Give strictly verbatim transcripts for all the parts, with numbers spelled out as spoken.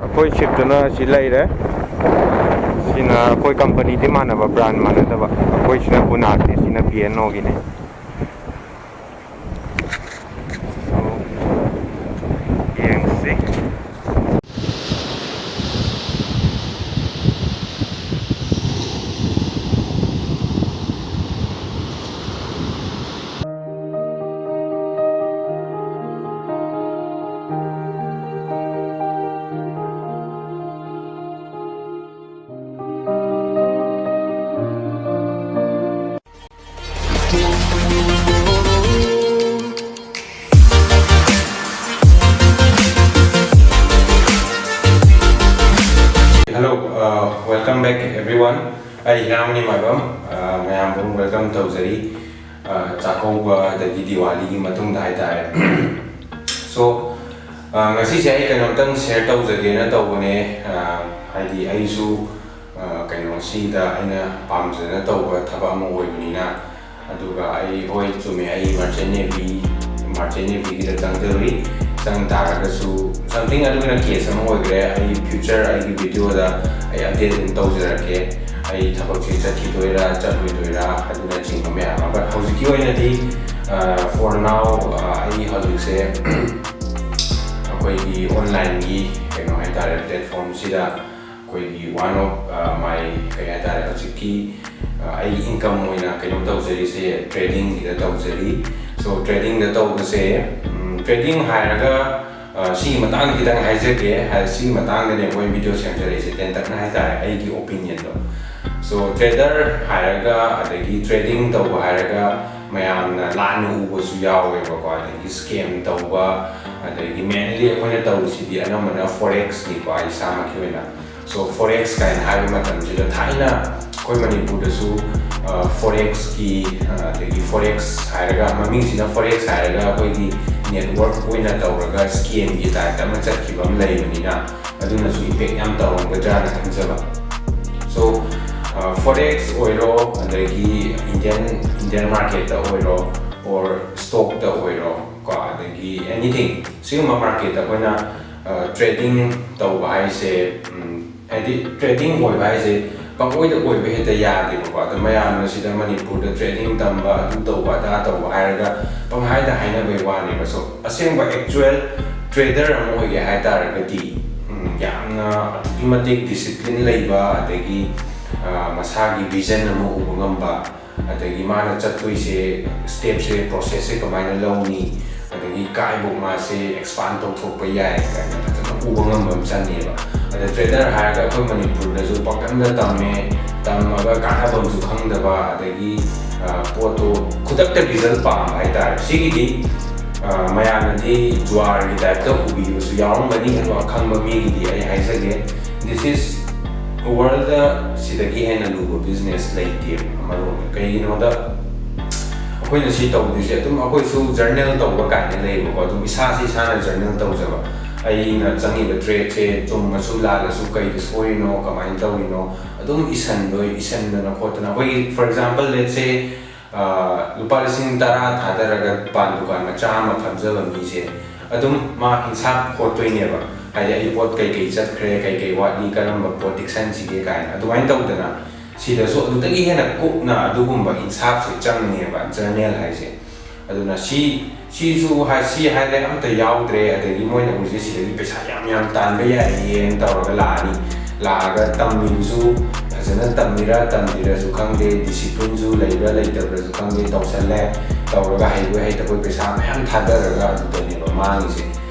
ꯑꯩꯈꯣꯏ ꯁꯤꯞꯇꯨꯅ ꯁꯤ ꯂꯩꯔꯦ꯫ ꯁꯤꯅ ꯑꯩꯈꯣꯏ ꯀꯝꯄꯅꯤꯗꯤ ꯃꯥꯟꯅꯕ, ꯕ꯭ꯔꯥꯟ ꯃꯥꯟꯅꯗꯕ꯫ ꯑꯩꯈꯣꯏꯁꯤꯅ ꯒꯨꯅꯥꯒꯤꯅꯦ, ꯁꯤꯅ ꯄꯤ ꯑꯦꯟ ꯑꯣꯒꯤꯅꯦ꯫ So, ꯌꯦꯡꯁꯤ꯫ Hello, uh, welcome back everyone. ꯑꯩ ꯍꯤꯔꯥꯃꯅꯤ ꯃꯥꯏꯕꯝ, uh, ꯃꯌꯥꯝꯕꯨ welcome ꯇꯧꯖꯔꯤ꯫ Uh, ꯆꯥꯛꯀꯧꯕ ꯑꯗꯒꯤ ꯗꯤꯋꯥꯂꯤꯒꯤ ꯃꯇꯨꯡꯗ ꯍꯥꯏꯇꯥꯔꯦ꯫ So, uh, ꯉꯁꯤꯁꯦ ꯑꯩ ꯀꯩꯅꯣꯝꯇꯪ share ꯇꯧꯖꯒꯦꯅ ꯇꯧꯕꯅꯦ꯫ Uh, ꯍꯥꯏꯗꯤ ꯑꯩꯁꯨ, uh, ꯀꯩꯅꯣꯁꯤꯗ ꯑꯩꯅ ꯄꯥꯝꯖꯅ ꯇꯧꯕ ꯊꯕꯛ ꯑꯃ ꯑꯣꯏꯕꯅꯤꯅ꯫ ꯑꯗꯨꯒ ꯑꯩ, ꯍꯣꯏ, ꯆꯨꯝꯃꯦ, ꯑꯩ Merchant Navy, Merchant Navyꯒꯤꯗ ꯆꯪꯖꯔꯨꯏ꯫ ꯆꯪ ꯇꯥꯔꯒꯁꯨ something ꯑꯗꯨꯒꯤꯅ case ꯑꯃ ꯑꯣꯏꯈ꯭ꯔꯦ꯫ ꯑꯩ future ꯑꯩꯒꯤ videoꯗ ꯑꯩ update ꯑꯗꯨꯝ ꯇꯧꯖꯔꯛꯀꯦ꯫ ꯑꯩ ꯊꯕꯛꯁꯦ ꯆꯠꯈꯤꯗꯣꯏꯔꯥ ꯆꯠꯂꯣꯏꯗꯣꯏꯔꯥ ꯑꯗꯨꯅꯆꯤꯡꯕ ꯃꯌꯥꯝ ꯑꯃ꯫ But ꯍꯧꯖꯤꯛꯀꯤ ꯑꯣꯏꯅꯗꯤ, ꯑ, for now, ꯑ, ꯑꯩ ꯍꯧꯖꯤꯛꯁꯦ ꯑꯩꯈꯣꯏꯒꯤ onlineꯒꯤ ꯀꯩꯅꯣ ꯍꯥꯏꯇꯥꯔꯦ, platformꯁꯤꯗ ꯑꯩꯈꯣꯏꯒꯤ one of, ꯑ, my, ꯀꯩ ꯍꯥꯏꯇꯥꯔꯦ, ꯍꯧꯖꯤꯛꯀꯤ, ꯑ, ꯑꯩꯒꯤ income ꯑꯣꯏꯅ ꯀꯩꯅꯣ ꯇꯧꯖꯔꯤꯁꯦ tradingꯒꯤꯗ ꯇꯧꯖꯔꯤ꯫ So, tradingꯗ ꯇꯧꯕꯁꯦ, ꯎꯝ, trading ꯍꯥꯏꯔꯒ, ꯑ, ꯁꯤꯒꯤ ꯃꯇꯥꯡꯗ ꯈꯤꯇꯪ ꯍꯥꯏꯖꯒꯦ꯫ ꯍꯥꯏ-, ꯁꯤꯒꯤ ꯃꯇꯥꯡꯗꯅꯦ ꯑꯩꯈꯣꯏ video ꯁꯦꯝꯖꯔꯛꯏꯁꯦ, ꯇꯦꯟꯇꯛꯅ ꯍꯥꯏꯇꯥꯔꯦ, ꯑꯩꯒꯤ opinionꯗꯣ꯫ So, trader ꯍꯥꯏꯔꯒ, ꯑꯗꯒꯤ trading ꯇꯧꯕ ꯍꯥꯏꯔꯒ ꯃꯌꯥꯝꯅ ꯂꯥꯟꯅ ꯎꯕꯁꯨ ꯌꯥꯎꯋꯦꯕꯀꯣ, ꯑꯗꯒꯤ scam ꯇꯧꯕ, ꯑꯗꯒꯤ mainly ꯑꯩꯈꯣꯏꯅ ꯇꯧꯔꯤꯁꯤꯗꯤ ꯑꯅꯝꯕꯅ Forexꯅꯤꯀꯣ, ꯑꯩ ꯏꯁꯥꯃꯛꯀꯤ ꯑꯣꯏꯅ꯫ So, Forex ꯀꯥꯏꯅ ꯍꯥꯏꯕ ꯃꯇꯝꯁꯤꯗ ꯊꯥꯏꯅ ꯑꯩꯈꯣꯏ ꯃꯅꯤꯄꯨꯔꯗꯁꯨ, ꯑ, Forexꯀꯤ, ꯑ, ꯑꯗꯒꯤ Forex ꯍꯥꯏꯔꯒ, ꯃꯃꯤꯡꯁꯤꯅ Forex ꯍꯥꯏꯔꯒ ꯑꯩꯈꯣꯏꯒꯤ network ꯑꯣꯏꯅ ꯇꯧꯔꯒ scamꯒꯤ typeꯇ ꯑꯃ ꯆꯠꯈꯤꯕ ꯑꯃ ꯂꯩꯕꯅꯤꯅ, ꯑꯗꯨꯅꯁꯨ impact ꯌꯥꯝ ꯇꯧꯔꯝꯒꯗ꯭ꯔꯥꯅ ꯈꯟꯖꯕ꯫ So, ꯑ, Forex ꯑꯣꯏꯔꯣ, ꯑꯗꯒꯤ Indian, Indian marketꯇ ꯑꯣꯏꯔꯣ, or stockꯇ ꯑꯣꯏꯔꯣ, ꯀꯣ, ꯑꯗꯒꯤ anything, ꯁꯤꯒꯨꯝꯕ marketꯇ ꯑꯩꯈꯣꯏꯅ ꯇ꯭ꯔꯦꯗꯤꯡ ꯇꯧꯕ ꯍꯥꯏꯁꯦ, ꯎꯝ, ꯍꯥꯏꯗꯤ ꯇ꯭ꯔꯦꯗꯤꯡ ꯑꯣꯏꯕ ꯍꯥꯏꯁꯦ ꯄꯪꯑꯣꯏꯗ ꯑꯣꯏꯕ ꯍꯦꯛꯇ ꯌꯥꯗꯦꯕꯀꯣ꯫ ꯑꯗꯣ ꯃꯌꯥꯝꯅ ꯁꯤꯗ ꯃꯅꯤꯄꯨꯔꯗ ꯇ꯭ꯔꯦꯗꯤꯡ ꯇꯝꯕ, ꯑꯗꯨ ꯇꯧꯕ, ꯑꯗꯥ ꯇꯧꯕ ꯍꯥꯏꯔꯒ ꯄꯪꯍꯥꯏꯗ ꯍꯥꯏꯅꯕꯩ ꯋꯥꯅꯦꯕ꯫ ꯁꯣ ꯑꯁꯦꯡꯕ ꯑꯦꯛꯆꯨꯋꯦꯜ ꯇ꯭ꯔꯦꯗꯔ ꯑꯃ ꯑꯣꯏꯒꯦ ꯍꯥꯏ ꯇꯥꯔꯒꯗꯤ, ꯎꯝ, ꯌꯥꯝꯅ ꯑꯗꯨꯛꯀꯤ ꯃꯇꯤꯛ ꯗꯤꯁꯤꯄ꯭ꯂꯤꯟ ꯂꯩꯕ, ꯑꯗꯒꯤ ꯑ, ꯃꯁꯥꯒꯤ ꯚꯤꯖꯟ ꯑꯃ ꯎꯕ ꯉꯝꯕ, ꯑꯗꯒꯤ ꯃꯥꯅ ꯆꯠꯇꯣꯏꯁꯦ, ꯁ꯭ꯇꯦꯞꯁꯦ, ꯄ꯭ꯔꯣꯁꯦꯁꯁꯦ ꯀꯃꯥꯏꯅ ꯂꯧꯅꯤ, ꯑꯗꯒꯤ ꯀꯥꯏꯕꯣꯛ ꯃꯥꯁꯦ ꯑꯦꯛꯁꯄꯥꯟ ꯇꯧꯊꯣꯛꯄ ꯌꯥꯏ ꯀꯥꯏꯅ ꯐꯖꯅ ꯎꯕ ꯉꯝꯕ ꯑꯃ ꯆꯪꯉꯦꯕ꯫ ꯑꯗ ꯇ꯭ꯔꯦꯗꯔ ꯍꯥꯏꯔꯒ ꯑꯩꯈꯣꯏ ꯃꯅꯤꯄꯨꯔꯗꯁꯨ ꯄꯪꯇꯝꯗ ꯇꯝꯃꯦ, ꯇꯝꯃꯒ ꯀꯥꯟꯅꯕ ꯑꯃꯁꯨ ꯈꯪꯗꯕ, ꯑꯗꯒꯤ ꯑ, ꯄꯣꯠꯇꯣ ꯈꯨꯗꯛꯇ ꯔꯤꯖꯜ ꯄꯥꯝꯕ ꯍꯥꯏꯇꯥꯔꯦ꯫ ꯁꯤꯒꯤꯗꯤ ꯑ, ꯃꯌꯥꯝꯅꯗꯤ ꯖꯨꯋꯥꯔꯒꯤ ꯇꯥꯏꯞꯇ ꯎꯕꯤꯕꯁꯨ ꯌꯥꯎꯔꯝꯒꯅꯤ, ꯑꯗꯣ ꯑꯈꯪꯕ ꯃꯤꯒꯤꯗꯤ ꯑꯩ ꯍꯥꯏꯖꯒꯦ, this is world ꯁꯤꯗꯒꯤ ꯍꯦꯟꯅ ꯂꯨꯕ ꯕꯤꯖꯤꯅꯦꯁ ꯂꯩꯇꯦꯕ꯫ ꯑꯃꯔꯣꯝꯗ ꯀꯩꯒꯤꯅꯣꯗ, ꯑꯩꯈꯣꯏꯅ ꯁꯤ ꯇꯧꯗꯣꯏꯁꯦ, ꯑꯗꯨꯝ ꯑꯩꯈꯣꯏꯁꯨ ꯖꯔꯅꯦꯜ ꯇꯧꯕ ꯀꯥꯏꯅ ꯂꯩꯌꯦꯕꯀꯣ꯫ ꯑꯗꯨꯝ ꯏꯁꯥꯁꯤ ꯏꯁꯥꯅ ꯖꯔꯅꯦꯜ ꯇꯧꯖꯕ, ꯑꯩꯅ ꯆꯪꯉꯤꯕ ꯇ꯭ꯔꯦꯠꯁꯦ ꯆꯨꯝꯃꯁꯨ ꯂꯥꯜꯂꯁꯨ ꯀꯩꯗ ꯁꯣꯏꯔꯤꯅꯣ, ꯀꯃꯥꯏꯅ ꯇꯧꯔꯤꯅꯣ, ꯑꯗꯨꯝ ꯏꯁꯟꯗꯣꯏ, ꯏꯁꯟꯗꯅ ꯈꯣꯠꯇꯅ꯫ ꯑꯩꯈꯣꯏꯒꯤ, for example, let's say, ꯑ, ꯂꯨꯄꯥ ꯂꯤꯁꯤꯡ ꯇꯔꯥ ꯊꯥꯗꯔꯒ ꯄꯥꯟ ꯗꯨꯀꯥꯟ ꯃꯆꯥ ꯑꯃ ꯐꯝꯖꯕ ꯃꯤꯁꯦ ꯑꯗꯨꯝ ꯃꯥ ꯍꯤꯡꯁꯥꯞ ꯈꯣꯠꯇꯣꯏꯅꯦꯕ꯫ ꯍꯥꯏꯗꯤ ꯑꯩ ꯄꯣꯠ ꯀꯩꯀꯩ ꯆꯠꯈ꯭ꯔꯦ, ꯀꯩꯀꯩ ꯋꯥꯠꯂꯤ, ꯀꯔꯝꯕ ꯄꯣꯠ ꯇꯤꯛꯁꯟꯁꯤꯒꯦ ꯀꯥꯏꯅ꯫ ꯑꯗꯨꯃꯥꯏꯅ ꯇꯧꯗꯅ ꯁꯤꯗꯁꯨ ꯑꯗꯨꯗꯒꯤ ꯍꯦꯟꯅ ꯀꯨꯞꯅ ꯑꯗꯨꯒꯨꯝꯕ ꯍꯤꯡꯁꯥꯞꯁꯦ ꯆꯪꯉꯦꯕ, ꯖꯔꯅꯦꯜ ꯍꯥꯏꯁꯦ꯫ ꯑꯗꯨꯅ ꯁꯤ, ꯁꯤꯁꯨ ꯍꯥꯏ, ꯁꯤ ꯍꯥꯏꯔꯦ ꯑꯝꯇ ꯌꯥꯎꯗ꯭ꯔꯦ, ꯑꯗꯒꯤ ꯃꯣꯏꯅ ꯎꯔꯤꯁꯦ ꯁꯤꯗꯒꯤ ꯄꯩꯁꯥ ꯌꯥꯝ ꯌꯥꯝ ꯇꯥꯟꯕ ꯌꯥꯏꯌꯦꯅ ꯇꯧꯔꯒ ꯂꯥꯛꯑꯅꯤ꯫ ꯂꯥꯛꯑꯒ ꯇꯝꯃꯤꯗꯨꯁꯨ ꯐꯖꯅ ꯇꯝꯃꯤꯔꯥ ꯇꯝꯗ꯭ꯔꯤꯔꯁꯨ ꯈꯪꯗꯦ, ꯗꯤꯁꯤꯄ꯭ꯂꯤꯟꯁꯨ ꯂꯩꯕ꯭ꯔꯥ ꯂꯩꯇꯕ꯭ꯔꯥꯁꯨ ꯈꯪꯗꯦ, ꯇꯧꯁꯜꯂꯦ꯫ ꯇꯧꯔꯒ ꯍꯩꯕꯣꯏ ꯍꯩꯇꯕꯣꯏ ꯄꯩꯁꯥ ꯃꯌꯥꯝ ꯊꯥꯗꯔꯒ ꯑꯗꯨꯗꯅꯦꯕ ꯃꯥꯡꯉꯤꯁꯦ꯫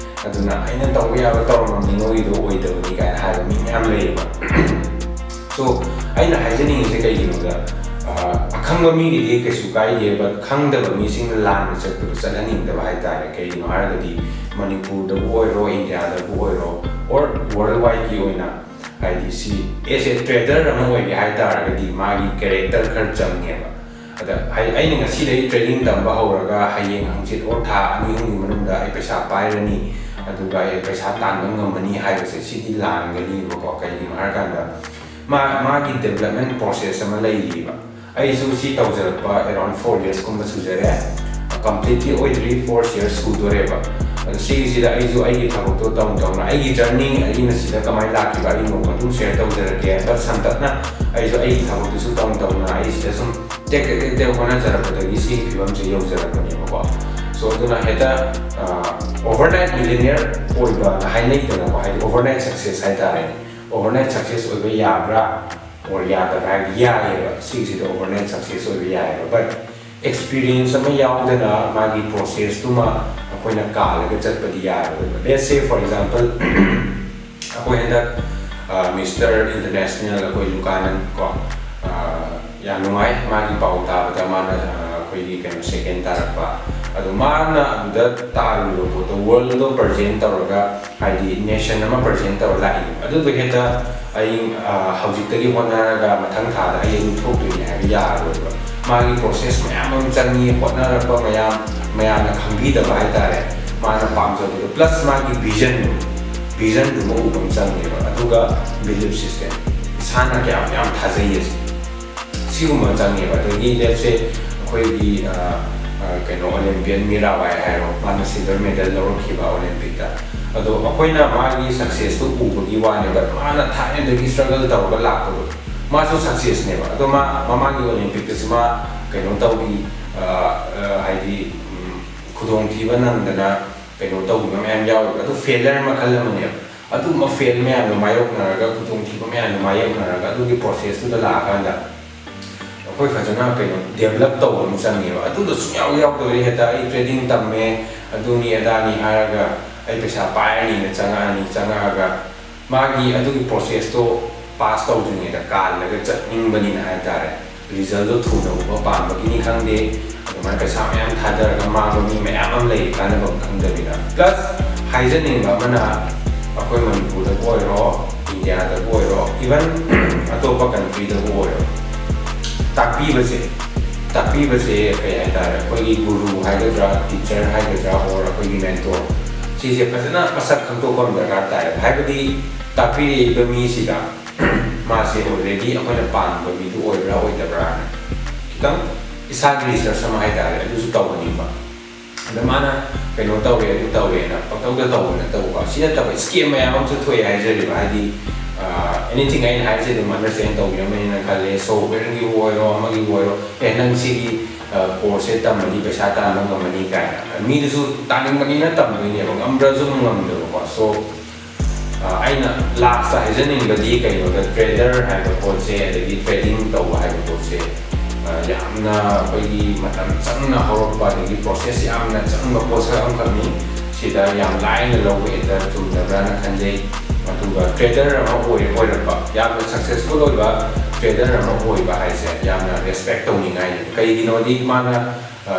ꯑꯗꯨꯅ "ꯑꯩꯅ ꯇꯧꯕ ꯌꯥꯕ ꯇꯧꯔꯝꯃꯕꯅꯤ, ꯅꯣꯏꯒꯤꯗꯣ ꯑꯣꯏꯗꯕꯅꯤ" ꯀꯥꯏꯅ ꯍꯥꯏꯕ ꯃꯤ ꯃꯌꯥꯝ ꯂꯩꯌꯦꯕ꯫ So, ꯑꯩꯅ ꯍꯥꯏꯖꯅꯤꯡꯉꯤꯁꯦ ꯀꯩꯒꯤꯅꯣꯗ, ꯑ, ꯑꯈꯪꯕ ꯃꯤꯒꯤꯗꯤ ꯀꯩꯁꯨ ꯀꯥꯏꯗꯦ, but ꯈꯪꯗꯕ ꯃꯤꯁꯤꯡꯅ ꯂꯥꯟꯅ ꯆꯠꯄꯗꯣ ꯆꯠꯍꯟꯅꯤꯡꯗꯕ ꯍꯥꯏꯇꯥꯔꯦ꯫ ꯀꯩꯒꯤꯅꯣ ꯍꯥꯏꯔꯒꯗꯤ ꯃꯅꯤꯄꯨꯔꯗꯕꯨ ꯑꯣꯏꯔꯣ, ꯏꯟꯗꯤꯌꯥꯗꯕꯨ ꯑꯣꯏꯔꯣ, or world wideꯀꯤ ꯑꯣꯏꯅ, ꯍꯥꯏꯗꯤ ꯁꯤ as a trader ꯑꯃ ꯑꯣꯏꯒꯦ ꯍꯥꯏꯇꯥꯔꯒꯗꯤ ꯃꯥꯒꯤ ꯀꯦꯔꯦꯛꯇꯔ ꯈꯔ ꯆꯪꯉꯦꯕ꯫ ꯑꯗ ꯍꯥꯏ-, ꯑꯩꯅ ꯉꯁꯤꯗꯒꯤ ꯇ꯭ꯔꯦꯗꯤꯡ ꯇꯝꯕ ꯍꯧꯔꯒ ꯍꯌꯦꯡ ꯍꯪꯆꯤꯠ or ꯊꯥ ꯑꯅꯤ ꯑꯍꯨꯝꯒꯤ ꯃꯅꯨꯡꯗ ꯑꯩ ꯄꯩꯁꯥ ꯄꯥꯏꯔꯅꯤ, ꯑꯗꯨꯒ ꯑꯩ ꯄꯩꯁꯥ ꯇꯥꯟꯕ ꯉꯝꯃꯅꯤ ꯍꯥꯏꯕꯁꯦ, ꯁꯤꯗꯤ ꯂꯥꯟꯒꯅꯤꯕꯀꯣ꯫ ꯀꯩꯒꯤꯅꯣ ꯍꯥꯏꯔꯀꯥꯟꯗ ꯃꯥ-, ꯃꯥꯒꯤ ꯗꯦꯕꯂꯞꯃꯦꯟ ꯄ꯭ꯔꯣꯁꯦꯁ ꯑꯃ ꯂꯩꯔꯤꯕ꯫ ꯑꯩꯁꯨ ꯁꯤ ꯇꯧꯖꯔꯛꯄ around four yearsꯀꯨꯝꯕ ꯁꯨꯖꯔꯦ꯫ ꯀꯝꯄ꯭ꯂꯤꯠꯇꯤ ꯑꯣꯏꯗ꯭ꯔꯤ, four years ꯁꯨꯗꯣꯔꯦꯕ꯫ ꯑꯗꯣ ꯁꯤꯒꯤꯁꯤꯗ ꯑꯩꯁꯨ ꯑꯩꯒꯤ ꯊꯕꯛꯇꯣ ꯇꯧꯅ ꯇꯧꯅ, ꯑꯩꯒꯤ ꯖꯔꯅꯤ, ꯑꯩꯅ ꯁꯤꯗ ꯀꯃꯥꯏꯅ ꯂꯥꯛꯈꯤꯕ, ꯑꯩ ꯅꯣꯡꯃ ꯑꯗꯨꯝ ꯁꯤꯌꯔ ꯇꯧꯖꯔꯛꯀꯦ꯫ ꯍꯟꯗꯛ ꯁꯝꯇꯛꯅ ꯑꯩꯁꯨ ꯑꯩꯒꯤ ꯊꯕꯛꯇꯨꯁꯨ ꯇꯧꯅ ꯇꯧꯅ ꯑꯩ ꯁꯤꯗ ꯁꯨꯝ ꯇꯦꯛ ꯇꯦꯛ ꯇꯦꯛ ꯇꯦꯛ ꯍꯣꯠꯅꯖꯔꯛꯄꯗꯒꯤ ꯁꯤꯒꯤ ꯐꯤꯕꯝꯁꯦ ꯌꯧꯖꯔꯛꯄꯅꯦꯕꯀꯣ꯫ ꯁꯣ ꯑꯗꯨꯅ ꯍꯦꯛꯇ ꯑꯣꯚꯔꯅꯥꯏꯠ ꯃꯤꯂꯤꯅꯤꯌꯔ ꯑꯣꯏꯕꯅ ꯍꯥꯏꯅꯩꯗꯅꯀꯣ, ꯍꯥꯏꯗꯤ ꯑꯣꯚꯔꯅꯥꯏꯠ ꯁꯛꯁꯦꯁ ꯍꯥꯏꯇꯥꯔꯦꯅꯦ꯫ ꯑꯣꯚꯔꯅꯥꯏꯠ ꯁꯛꯁꯦꯁ ꯑꯣꯏꯕ ꯌꯥꯕ꯭ꯔꯥ ꯑꯣꯔ ꯌꯥꯗꯕ꯭ꯔꯥ ꯍꯥꯏꯕꯗꯤ ꯌꯥꯏꯑꯕ, ꯁꯤꯒꯤꯁꯤꯗ ꯑꯣꯚꯔꯅꯥꯏꯠ ꯁꯛꯁꯦꯁ ꯑꯣꯏꯕ ꯌꯥꯏꯑꯕ꯫ ꯕꯠ ꯑꯦꯛꯁꯄꯤꯔꯤꯌꯦꯟꯁ ꯑꯃ ꯌꯥꯎꯗꯅ ꯃꯥꯒꯤ ꯄ꯭ꯔꯣꯁꯦꯁꯇꯨꯃ ꯑꯩꯈꯣꯏꯅ ꯀꯥꯜꯂꯒ ꯆꯠꯄꯗꯤ ꯌꯥꯔꯣꯏꯕ꯫ Let's say for example, ꯑꯩꯈꯣꯏ ꯍꯟꯗꯛ ꯃꯤꯁꯇꯔ ꯏꯟꯇꯔꯅꯦꯁꯅꯦꯜ ꯑꯩꯈꯣꯏ ꯂꯨꯀꯥꯅꯟ ꯀꯣ, ꯌꯥꯝ ꯅꯨꯡꯉꯥꯏ ꯃꯥꯒꯤ ꯄꯥꯎ ꯇꯥꯕꯗ꯫ ꯃꯥꯅ ꯑꯩꯈꯣꯏꯒꯤ ꯀꯩꯅꯣ ꯁꯦꯀꯦꯟ ꯇꯥꯔꯛꯄ꯫ ꯑꯗꯣ ꯃꯥꯅ ꯑꯗꯨꯗ ꯇꯥꯔꯨꯕ ꯄꯣꯠꯇꯣ ꯋꯥꯔꯜꯗꯣ ꯄ꯭ꯔꯖꯦꯟ ꯇꯧꯔꯒ, ꯍꯥꯏꯗꯤ ꯅꯦꯁꯟ ꯑꯃ ꯄ꯭ꯔꯖꯦꯟ ꯇꯧꯔ ꯂꯥꯛꯏꯅꯦꯕ꯫ ꯑꯗꯨꯗꯣ ꯍꯦꯛꯇ ꯑꯩ ꯍꯧꯖꯤꯛꯇꯒꯤ ꯍꯣꯠꯅꯔꯒ ꯃꯊꯪ ꯊꯥꯗ ꯑꯩ ꯑꯗꯨꯝ ꯊꯣꯛꯇꯣꯏꯅꯦ ꯍꯥꯏꯕ ꯌꯥꯔꯔꯣꯏꯕ꯫ ꯃꯥꯒꯤ ꯄ꯭ꯔꯣꯁꯦꯁ ꯃꯌꯥꯝ ꯑꯃ ꯆꯪꯉꯤ, ꯍꯣꯠꯅꯔꯛꯄ ꯃꯌꯥꯝ, ꯃꯌꯥꯝꯅ ꯈꯪꯕꯤꯗꯕ ꯍꯥꯏꯇꯥꯔꯦ꯫ ꯃꯥꯅ ꯄꯥꯝꯖꯕꯗꯣ ꯄ꯭ꯂꯁ ꯃꯥꯒꯤ ꯚꯤꯖꯟꯗꯣ, ꯚꯤꯖꯟꯗꯨꯃ ꯎꯕ ꯑꯃ ꯆꯪꯉꯦꯕ꯫ ꯑꯗꯨꯒ ꯕꯤꯂꯤꯐ ꯁꯤꯁꯇꯦꯝ, ꯏꯁꯥꯅ ꯀꯌꯥꯝ ꯌꯥꯝ ꯊꯥꯖꯩ ꯑꯁꯤ, ꯁꯤꯒꯨꯝꯕ ꯆꯪꯉꯦꯕ꯫ ꯑꯗꯒꯤ ꯂꯦꯠꯁꯦ ꯑꯩꯈꯣꯏꯒꯤ ꯀꯩꯅꯣ ꯑꯣꯂꯦꯝꯄꯤꯌꯟ ꯃꯤꯔꯥꯕꯥꯏ ꯍꯥꯏꯔꯣ, ꯃꯥꯅ ꯁꯤꯜꯚꯔ ꯃꯦꯗꯜ ꯂꯧꯔꯛꯈꯤꯕ ꯑꯣꯂꯦꯝꯄꯤꯛꯇ꯫ ꯑꯗꯣ ꯑꯩꯈꯣꯏꯅ ꯃꯥꯒꯤ ꯁꯛꯁꯦꯁꯇꯨ ꯎꯕꯒꯤ ꯋꯥꯅꯦꯕ꯫ ꯃꯥꯅ ꯊꯥꯏꯅꯗꯒꯤ ꯁ꯭ꯇ꯭ꯔꯒꯜ ꯇꯧꯔꯒ ꯂꯥꯛꯄꯗꯣ, ꯃꯥꯁꯨ ꯁꯛꯁꯦꯁꯅꯦꯕ꯫ ꯑꯗꯣ ꯃꯥ ꯃꯃꯥꯡꯒꯤ ꯑꯣꯂꯦꯝꯄꯤꯛꯇꯁꯨ ꯃꯥ ꯀꯩꯅꯣ ꯇꯧꯈꯤ, ꯍꯥꯏꯗꯤ ꯈꯨꯗꯣꯡꯊꯤꯕ ꯅꯪꯗꯅ ꯀꯩꯅꯣ ꯇꯧꯈꯤꯕ ꯃꯌꯥꯝ ꯌꯥꯎꯋꯦꯕ꯫ ꯑꯗꯨ ꯐꯦꯂꯔ ꯃꯈꯜ ꯑꯃꯅꯦꯕ꯫ ꯑꯗꯨꯒꯨꯝꯕ ꯐꯦꯜ ꯃꯌꯥꯝꯗꯣ ꯃꯥꯌꯣꯛꯅꯔꯒ, ꯈꯨꯗꯣꯡꯊꯤꯕ ꯃꯌꯥꯝꯗꯣ ꯃꯥꯌꯣꯛꯅꯔꯒ ꯑꯗꯨꯒꯤ ꯄ꯭ꯔꯣꯁꯦꯁꯇꯨꯗ ꯂꯥꯛꯑꯀꯥꯟꯗ ꯑꯩꯈꯣꯏ ꯐꯖꯅ ꯀꯩꯅꯣ ꯗꯦꯕꯂꯞ ꯇꯧꯕ ꯑꯃ ꯆꯪꯉꯦꯕ꯫ ꯑꯗꯨꯗꯣ ꯁꯨꯡꯌꯥꯎ ꯌꯥꯎꯗꯕꯩ ꯍꯦꯛꯇ ꯑꯩ ꯇ꯭ꯔꯦꯗꯤꯡ ꯇꯝꯃꯦ, ꯑꯗꯨꯅꯤ ꯑꯗꯥꯅꯤ ꯍꯥꯏꯔꯒ ꯑꯩ ꯄꯩꯁꯥ ꯄꯥꯏꯔꯅꯤꯅ ꯆꯪꯉꯛꯑꯅꯤ, ꯆꯪꯉꯛꯑꯒ ꯃꯥꯒꯤ ꯑꯗꯨꯒꯤ ꯄ꯭ꯔꯣꯁꯦꯁꯇꯣ ꯄꯥꯁ ꯇꯧꯗ꯭ꯔꯤꯉꯩꯗ ꯀꯥꯜꯂꯒ ꯆꯠꯅꯤꯡꯕꯅꯤꯅ ꯍꯥꯏꯇꯥꯔꯦ꯫ ꯔꯤꯖꯜꯗꯣ ꯊꯨꯅ ꯎꯕ ꯄꯥꯝꯕꯒꯤꯅꯤ ꯈꯪꯗꯦ, ꯑꯗꯨꯃꯥꯏꯅ ꯄꯩꯁꯥ ꯃꯌꯥꯝ ꯊꯥꯗꯔꯒ ꯃꯥꯡꯕ ꯃꯤ ꯃꯌꯥꯝ ꯑꯃ ꯂꯩ, ꯀꯥꯟꯅꯕ ꯑꯃ ꯈꯪꯗꯕꯤꯗ꯫ ꯄ꯭ꯂꯁ ꯍꯥꯏꯖꯅꯤꯡꯕ ꯑꯃꯅ, ꯑꯩꯈꯣꯏ ꯃꯅꯤꯄꯨꯔꯗꯕꯨ ꯑꯣꯏꯔꯣ, ꯏꯟꯗꯤꯌꯥꯗꯕꯨ ꯑꯣꯏꯔꯣ, ꯏꯚꯟ ꯑꯇꯣꯞꯄ ꯀꯟꯇ꯭ꯔꯤꯗꯕꯨ ꯑꯣꯏꯔꯣ, ꯇꯥꯛꯄꯤꯕꯁꯦ, ꯇꯥꯛꯄꯤꯕꯁꯦ ꯀꯩ ꯍꯥꯏꯇꯥꯔꯦ, ꯑꯩꯈꯣꯏꯒꯤ ꯒꯨꯔꯨ ꯍꯥꯏꯒꯗ꯭ꯔꯥ, ꯇꯤꯆꯔ ꯍꯥꯏꯒꯗ꯭ꯔꯥ, ꯑꯣꯔ ꯑꯩꯈꯣꯏꯒꯤ ꯃꯦꯟꯇꯣꯔ, ꯁꯤꯁꯦ ꯐꯖꯅ ꯃꯁꯛ ꯈꯪꯗꯣꯛꯄ ꯑꯃ ꯗꯔꯀꯥꯔ ꯇꯥꯏꯌꯦꯕ꯫ ꯍꯥꯏꯕꯗꯤ ꯇꯥꯛꯄꯤꯔꯛꯏꯕ ꯃꯤꯁꯤꯗ ꯃꯥꯁꯦ ꯑꯣꯜꯔꯦꯗꯤ ꯑꯩꯈꯣꯏꯅ ꯄꯥꯝꯕ ꯃꯤꯗꯨ ꯑꯣꯏꯕ꯭ꯔꯥ ꯑꯣꯏꯗꯕ꯭ꯔꯥꯅ ꯈꯤꯇꯪ ꯏꯁꯥꯒꯤ ꯔꯤꯁꯔꯁ ꯑꯃ ꯍꯥꯏꯇꯥꯔꯦ, ꯑꯗꯨꯁꯨ ꯇꯧꯍꯟꯅꯤꯡꯕ꯫ ꯑꯗ ꯃꯥꯅ ꯀꯩꯅꯣ ꯇꯧꯔꯦ, ꯑꯗꯨ ꯇꯧꯔꯦꯅ ꯄꯪꯇꯧꯗ ꯇꯧꯕ ꯅꯠꯇꯕꯀꯣ꯫ ꯁꯤ ꯅꯠꯇꯕ scam ꯃꯌꯥꯝ ꯑꯃꯁꯨ ꯊꯣꯛꯑꯦ ꯍꯥꯏꯖꯔꯤꯕ, ꯍꯥꯏꯗꯤ, ꯑ, anything ꯑꯩꯅ ꯍꯥꯏꯔꯤꯁꯦ ꯑꯗꯨꯝ understand ꯇꯧꯕꯤꯔꯝꯃꯅꯤꯅ ꯈꯜꯂꯦ꯫ Softwareꯒꯤꯕꯨ ꯑꯣꯏꯔꯣ, ꯑꯃꯒꯤꯕꯨ ꯑꯣꯏꯔꯣ, "ꯑꯦ, ꯅꯪ ꯁꯤꯒꯤ, ꯑ, courseꯁꯦ ꯇꯝꯃꯗꯤ ꯄꯩꯁꯥ ꯇꯥꯟꯕ ꯉꯝꯃꯅꯤ" ꯀꯥꯏꯅ꯫ ꯃꯤꯗꯨꯁꯨ ꯇꯥꯅꯤꯡꯕꯅꯤꯅ ꯇꯝꯗꯣꯏꯅꯦꯕ, ꯉꯝꯗ꯭ꯔꯁꯨ ꯑꯗꯨꯝ ꯉꯝꯗꯕꯀꯣ꯫ So, ꯑ, ꯑꯩꯅ lastꯇ ꯍꯥꯏꯖꯅꯤꯡꯕꯗꯤ ꯀꯩꯅꯣꯗ, trader ꯍꯥꯏꯕ ꯄꯣꯠꯁꯦ, ꯑꯗꯒꯤ trading ꯇꯧꯕ ꯍꯥꯏꯕ ꯄꯣꯠꯁꯦ, ꯑ, ꯌꯥꯝꯅ ꯑꯩꯈꯣꯏꯒꯤ ꯃꯇꯝ ꯆꯪꯅ ꯍꯧꯔꯛꯄ, ꯑꯗꯒꯤ process ꯌꯥꯝꯅ ꯆꯪꯕ ꯄꯣꯠꯁꯛ ꯑꯃꯈꯛꯅꯤ꯫ ꯁꯤꯗ ꯌꯥꯝ ꯂꯥꯏꯅ ꯂꯧꯕ ꯍꯦꯛꯇ ꯆꯨꯝꯗꯕ꯭ꯔꯥꯅ ꯈꯟꯖꯩ꯫ ꯑꯗꯨꯒ trader ꯑꯃ ꯑꯣꯏ-, ꯑꯣꯏꯔꯛꯄ, ꯌꯥꯝꯅ successful ꯑꯣꯏꯕ trader ꯑꯃ ꯑꯣꯏꯕ ꯍꯥꯏꯁꯦ ꯌꯥꯝꯅ respect ꯇꯧꯅꯤꯡꯉꯥꯏꯅꯤ꯫ ꯀꯩꯒꯤꯅꯣꯗꯤ ꯃꯥꯅ, ꯑ,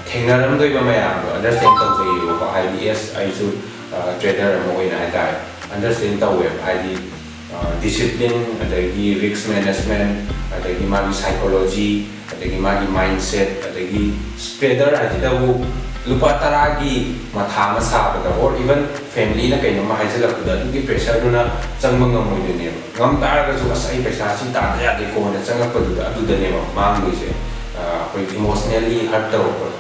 ꯊꯦꯡꯅꯔꯝꯗꯣꯏꯕ ꯃꯌꯥꯝꯗꯣ understand ꯇꯧꯖꯩꯌꯦꯕꯀꯣ꯫ ꯍꯥꯏꯗꯤ, yes, ꯑꯩꯁꯨ, ꯑ, trader ꯑꯃ ꯑꯣꯏꯅ ꯍꯥꯏꯇꯥꯔꯦ, understand ꯇꯧꯋꯦꯕ꯫ ꯍꯥꯏꯗꯤ, ꯑ, discipline, ꯑꯗꯒꯤ risk management, ꯑꯗꯒꯤ ꯃꯥꯒꯤ psychology, ꯑꯗꯒꯤ ꯃꯥꯒꯤ mindset, ꯑꯗꯒꯤ trader ꯍꯥꯏꯁꯤꯗꯕꯨ ꯂꯨꯄꯥ ꯇꯔꯥꯒꯤ ꯃꯊꯥ ꯑꯃ ꯁꯥꯕꯗ, or even familyꯅ ꯀꯩꯅꯣꯝꯃ ꯍꯥꯏꯖꯤꯜꯂꯛꯄꯗ, ꯑꯗꯨꯒꯤ pressureꯗꯨꯅ ꯆꯪꯕ ꯉꯝꯃꯣꯏꯗꯣꯏꯅꯦꯕ꯫ ꯉꯝ ꯇꯥꯔꯒꯁꯨ, "ꯑꯁ, ꯑꯩ ꯄꯩꯁꯥ ꯁꯤ ꯇꯥꯟꯗ ꯌꯥꯗꯦꯀꯣꯅ" ꯆꯪꯉꯛꯄꯗꯨꯗ, ꯑꯗꯨꯗꯅꯦꯕ ꯃꯥꯡꯗꯣꯏꯁꯦ꯫ ꯑ, ꯑꯩꯈꯣꯏ emotionally hurt ꯇꯧꯔꯛꯄꯗꯣ꯫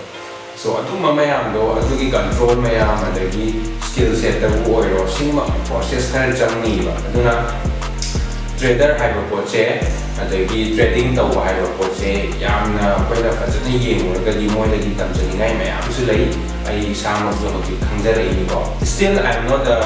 So, ꯑꯗꯨꯝꯕ ꯃꯌꯥꯝꯗꯣ, ꯑꯗꯨꯒꯤ control ꯃꯌꯥꯝ, ꯑꯗꯒꯤ skill setꯇꯕꯨ ꯑꯣꯏꯔꯣ, ꯁꯤꯒꯨꯝꯕ process ꯈꯔ ꯆꯪꯅꯤꯕ꯫ ꯑꯗꯨꯅ trader ꯍꯥꯏꯕ ꯄꯣꯠꯁꯦ, ꯑꯗꯒꯤ trading ꯇꯧꯕ ꯍꯥꯏꯕ ꯄꯣꯠꯁꯦ ꯌꯥꯝꯅ ꯑꯩꯈꯣꯏꯅ ꯐꯖꯅ ꯌꯦꯡꯉꯨꯔꯒꯗꯤ ꯃꯣꯏꯗꯒꯤ ꯇꯝꯖꯅꯤꯡꯉꯥꯏ ꯃꯌꯥꯝꯁꯨ ꯂꯩ꯫ ꯑꯩ ꯏꯁꯥꯃꯛꯁꯨ ꯍꯧꯖꯤꯛ ꯈꯪꯖꯔꯛꯏꯅꯤꯀꯣ꯫ Still, I am not a,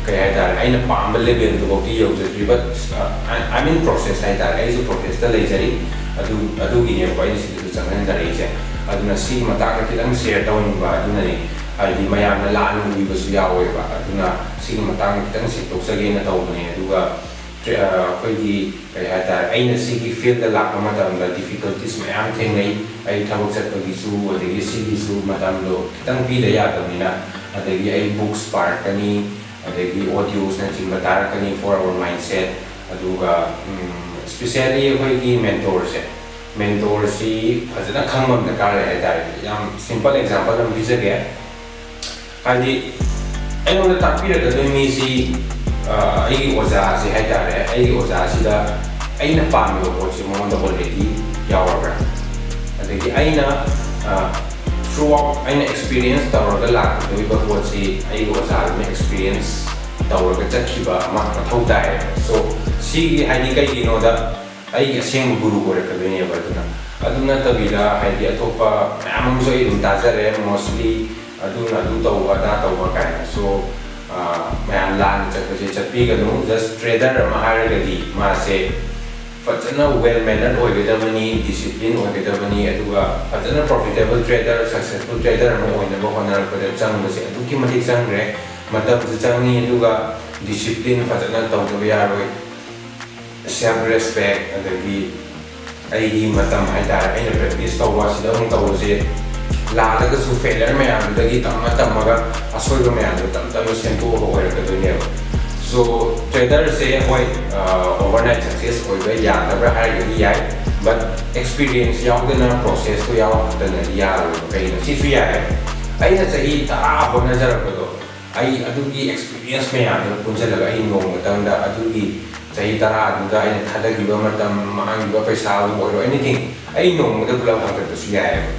ꯀꯩ ꯍꯥꯏꯇꯥꯔꯦ, ꯑꯩꯅ ꯄꯥꯝꯕ levelꯗꯨꯐꯥꯎꯗꯤ ꯌꯧꯖꯗ꯭ꯔꯤ, but, uh, I, I'm in process ꯍꯥꯏꯇꯥꯔꯦ꯫ ꯑꯩꯁꯨ processꯇ ꯂꯩꯖꯔꯤ꯫ ꯑꯗꯨ, ꯑꯗꯨꯒꯤꯅꯦꯕꯀꯣ ꯑꯩꯅ ꯁꯤꯗꯁꯨ ꯆꯪꯁꯤꯟꯖꯔꯛꯏꯁꯦ꯫ ꯑꯗꯨꯅ ꯁꯤꯒꯤ ꯃꯇꯥꯡꯗ ꯈꯤꯇꯪ share ꯇꯧꯅꯤꯡꯕ ꯑꯗꯨꯅꯅꯦ, ꯍꯥꯏꯗꯤ ꯃꯌꯥꯝꯅ ꯂꯥꯟꯅ ꯎꯕꯤꯕꯁꯨ ꯌꯥꯎꯋꯦꯕ꯫ ꯑꯗꯨꯅ ꯁꯤꯒꯤ ꯃꯇꯥꯡꯗ ꯈꯤꯇꯪ ꯁꯦꯡꯗꯣꯛꯆꯒꯦꯅ ꯇꯧꯕꯅꯦ꯫ ꯑꯗꯨꯒ ꯇ꯭ꯔꯦ-, ꯑ, ꯑꯩꯈꯣꯏꯒꯤ ꯀꯩ ꯍꯥꯏꯇꯥꯔꯦ, ꯑꯩꯅ ꯁꯤꯒꯤ fieldꯇ ꯂꯥꯛꯄ ꯃꯇꯝꯗ difficulties ꯃꯌꯥꯝ ꯊꯦꯡꯅꯩ꯫ ꯑꯩ ꯊꯕꯛ ꯆꯠꯄꯒꯤꯁꯨ, ꯑꯗꯒꯤ ꯁꯤꯒꯤꯁꯨ ꯃꯇꯝꯗꯣ ꯈꯤꯇꯪ ꯄꯤꯗ ꯌꯥꯗꯕꯅꯤꯅ, ꯑꯗꯒꯤ ꯑꯩ books ꯄꯥꯔꯛꯀꯅꯤ, ꯑꯗꯒꯤ audiosꯅꯆꯤꯡꯕ ꯇꯥꯔꯛꯀꯅꯤ for our mindset꯫ ꯑꯗꯨꯒ, ꯎꯝ, especially ꯑꯩꯈꯣꯏꯒꯤ mentorꯁꯦ, mentorꯁꯤ ꯐꯖꯅ ꯈꯪꯕ ꯑꯃ ꯗꯔꯀꯥꯔ ꯂꯩ ꯍꯥꯏꯇꯥꯔꯦ꯫ ꯌꯥꯝ simple example ꯑꯃ ꯄꯤꯖꯒꯦ꯫ ꯍꯥꯏꯗꯤ, ꯑꯩꯉꯣꯟꯗ ꯇꯥꯛꯄꯤꯔꯛꯀꯗꯣꯏ ꯃꯤꯁꯤ, ꯑ, ꯑꯩꯒꯤ ꯑꯣꯖꯥꯁꯤ ꯍꯥꯏꯇꯥꯔꯦ, ꯑꯩꯒꯤ ꯑꯣꯖꯥꯁꯤꯗ ꯑꯩꯅ ꯄꯥꯝꯃꯤꯕ ꯄꯣꯠꯁꯤ ꯃꯉꯣꯟꯗ already ꯌꯥꯎꯔꯕ꯭ꯔꯥ? ꯑꯗꯒꯤ ꯑꯩꯅ, ꯑ, Throughout ꯑꯩꯅ experience ꯇꯧꯔꯒ ꯂꯥꯛꯀꯗꯧꯔꯤꯕ ꯄꯣꯠꯁꯤ ꯑꯩꯒꯤ ꯑꯣꯖꯥꯗꯨꯅ experience ꯇꯧꯔꯒ ꯆꯠꯈꯤꯕ ꯑꯃ ꯃꯊꯧ ꯇꯥꯏ꯫ So ꯁꯤꯒꯤ ꯍꯥꯏꯗꯤ ꯀꯩꯒꯤꯅꯣꯗ ꯑꯩꯒꯤ ꯑꯁꯦꯡꯕ ꯒꯨꯔꯨ ꯑꯣꯏꯔꯛꯀꯗꯣꯏꯅꯦꯕ꯫ ꯑꯗꯨꯅ ꯑꯗꯨ ꯅꯠꯇꯕꯤꯗ ꯍꯥꯏꯗꯤ ꯑꯇꯣꯞꯄ ꯃꯌꯥꯝ ꯑꯃꯁꯨ ꯑꯩ ꯑꯗꯨꯝ ꯇꯥꯖꯔꯦ, mostly ꯑꯗꯨꯅ ꯑꯗꯨ ꯇꯧꯕ ꯑꯗꯥ ꯇꯧꯕ ꯀꯥꯏꯅ꯫ So ꯃꯌꯥꯝ ꯂꯥꯟꯅ ꯆꯠꯄꯁꯦ ꯆꯠꯄꯤꯒꯅꯨ꯫ Just trader ꯑꯃ ꯍꯥꯏꯔꯒꯗꯤ ꯃꯥꯁꯦ ꯐꯖꯅ well mannered ꯑꯣꯏꯒꯗꯕꯅꯤ, discipline ꯑꯣꯏꯒꯗꯕꯅꯤ, ꯑꯗꯨꯒ ꯐꯖꯅ profitable trader, successful trader ꯑꯃ ꯑꯣꯏꯅꯕ ꯍꯣꯠꯅꯔꯛꯄꯗ ꯆꯪꯕꯁꯦ ꯑꯗꯨꯛꯀꯤ ꯃꯇꯤꯛ ꯆꯪꯈ꯭ꯔꯦ꯫ ꯃꯇꯝꯁꯨ ꯆꯪꯉꯤ, ꯑꯗꯨꯒ discipline ꯐꯖꯅ ꯇꯧꯗꯕ ꯌꯥꯔꯣꯏ꯫ Self respect, ꯑꯗꯒꯤ ꯑꯩꯒꯤ ꯃꯇꯝ ꯍꯥꯏꯇꯥꯔꯦ, ꯑꯩꯅ practice ꯇꯧꯕ ꯑꯁꯤꯗ ꯑꯃꯨꯛ ꯇꯧꯕꯁꯦ, ꯂꯥꯜꯂꯒꯁꯨ failure ꯃꯌꯥꯝꯗꯨꯗꯒꯤ ꯇꯝꯃ ꯇꯝꯃꯒ ꯑꯁꯣꯏꯕ ꯃꯌꯥꯝꯗꯣ ꯇꯞ ꯇꯞꯅ ꯁꯦꯝꯗꯣꯛꯑꯒ ꯑꯣꯏꯔꯛꯀꯗꯣꯏꯅꯦꯕ꯫ So traderꯁꯦ ꯍꯣꯏ, overnight success ꯑꯣꯏꯕ ꯌꯥꯗꯕ꯭ꯔꯥ ꯍꯥꯏꯔꯒꯗꯤ ꯌꯥꯏ, but experience ꯌꯥꯎꯗꯅ, processꯇꯣ ꯌꯥꯎꯔꯛꯇꯅꯗꯤ ꯌꯥꯔꯣꯏꯕ꯫ ꯀꯩꯒꯤꯅꯣ? ꯁꯤꯁꯨ ꯌꯥꯏ꯫ ꯑꯩꯅ ꯆꯍꯤ ꯇꯔꯥ ꯍꯣꯠꯅꯖꯔꯛꯄꯗꯣ, ꯑꯩ ꯑꯗꯨꯒꯤ experience ꯃꯌꯥꯝꯗꯨꯅ ꯄꯨꯟꯁꯤꯜꯂꯒ ꯑꯩ ꯅꯣꯡꯃꯇꯪꯗ ꯑꯗꯨꯒꯤ ꯆꯍꯤ ꯇꯔꯥꯗꯨꯗ ꯑꯩꯅ ꯊꯥꯗꯈꯤꯕ ꯃꯇꯝ, ꯃꯥꯡꯈꯤꯕ ꯄꯩꯁꯥꯕꯨ ꯑꯣꯏꯔꯣ, anything, ꯑꯩ ꯅꯣꯡꯃꯗ ꯄꯨꯂꯞ ꯍꯥꯞꯀꯠꯄꯁꯨ ꯌꯥꯏꯑꯕ꯫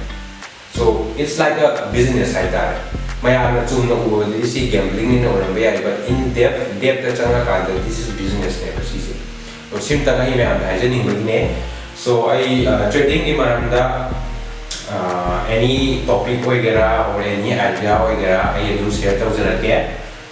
So it's like a business ꯍꯥꯏꯇꯥꯔꯦ꯫ ꯃꯌꯥꯝꯅ ꯆꯨꯝꯅ ꯎꯕꯗꯗꯤ ꯁꯤ gambling ꯑꯣꯏꯅ ꯑꯣꯏꯔꯝꯕ ꯌꯥꯏ, but in depth, depthꯇ ꯆꯪꯉꯀꯥꯟꯗ this is businessꯅꯦꯕ ꯁꯤꯁꯦ꯫ So ꯁꯤꯝꯇꯪ ꯑꯩ ꯃꯌꯥꯝꯗ ꯍꯥꯏꯖꯅꯤꯡꯕꯒꯤꯅꯦ꯫ So ꯑꯩ tradingꯒꯤ ꯃꯔꯝꯗ any topic ꯑꯣꯏꯒꯦꯔꯥ or any idea ꯑꯣꯏꯒꯦꯔꯥ, ꯑꯩ ꯑꯗꯨꯝ share ꯇꯧꯖꯔꯛꯀꯦ꯫